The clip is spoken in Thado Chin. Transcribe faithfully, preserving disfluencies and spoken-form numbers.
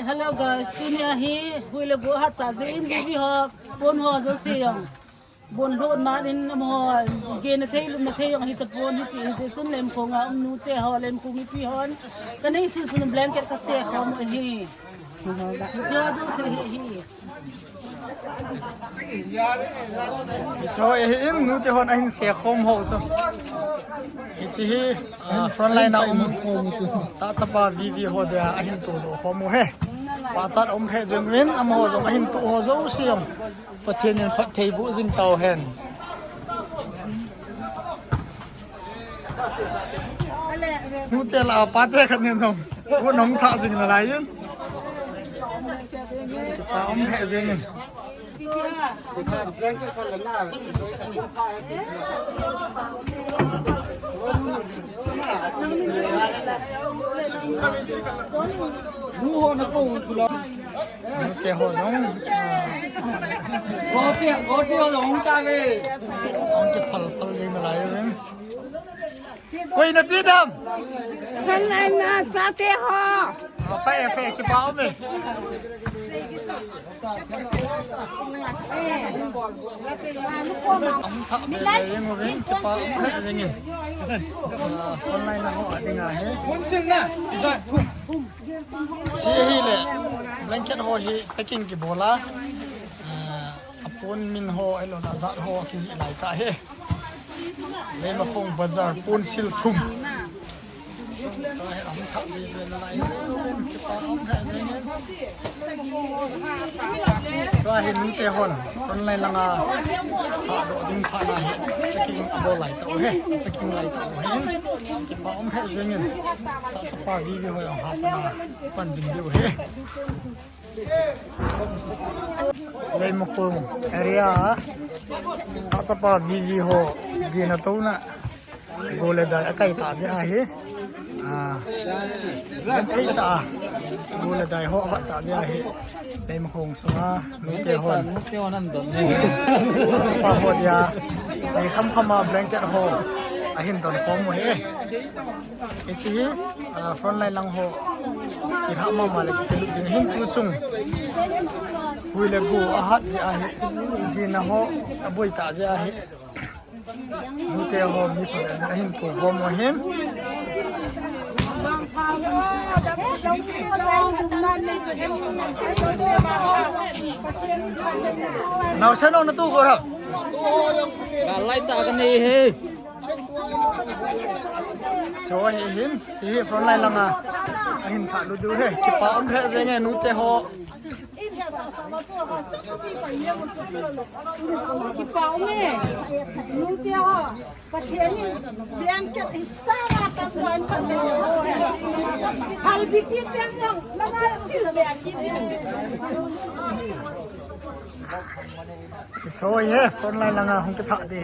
Hello guys, tunia hi Huilagu hat tah jeh in VV ho, pon ho jouse jong bon lhut man in amaho gehna thei, lupna thei jong ahi tapon, hiti jeh chun Leimakhong a um nute ho, Leimakhong mipi hon kanei sunsun blanket kase khom u ahi. Hiche jouse hi ahi. Hiche hi in nute hon ahin se khom ho chu. Hiche hi, ah, frontline a um tahchapa VV ho dia ahin todoh khom u ahi. Pachat um lheh jeng uvin, amaho jong ahin toh ho jouse jong Pathen in phatthei boh jing tau hen. Nute lah a pate khat nin jong u nung thah jing nalai in. Pa um lheh jeng in. Nute ho jong, ah, gopi, gopi ho jong ta ve. Hung kiphal phal ding nalai uvin. Koi napi dam? Frontline a chate ho. Ah, pha e, pha e, kipa um e. Hung thah be le jeng uvin, kipa um lheh jeng in. Ah, frontline a ho a dinga hi. Hiche hi le, blanket ho hi packing kibol a. Ah, apon min ho, ahilou le ajat ho kijih lai tah hi. Leimakhong bazar pon sil thum. Tua hi nute hon frontline langa thahdoh ding phat na hi packing abol lai tah u ahi, packing lai tah u ahi. Kipa um lheh jeng in, tahchapa VV ho jong hapna pan jing diu ahi. Leimakhong area a tahchapa VV ho gehna touna go le dai akai tah jeh ahi. Ah, thei tah a go le dai ho avat tah jeh ahi. Leimakhong sunga nute hon, tahchapa ho dia, ei, kham kham a blanket ho ahin don khom u ahi. Hiche hi, ah, frontline lang ho, kilhah mama le kilut ding ahin, tu chung Huilagu ahat jeh ahi, gehna ho aboi tah jeh ahi. Nute ho mi khat in ahin kou khom u ahin. Naosen ho natu ko ham? Ka lai ta ka nei e. Cho hi hin, hi frontline langa ahin thahlut diu ahi. Kipa um lheh jeng e nute ho. Kipa um e, nute ho. Pathen in blanket hi sanga tapuan Pathen ho. Halbi ti teng jong, lama sil be a ki. Kicho e, frontline langa hung kithah di.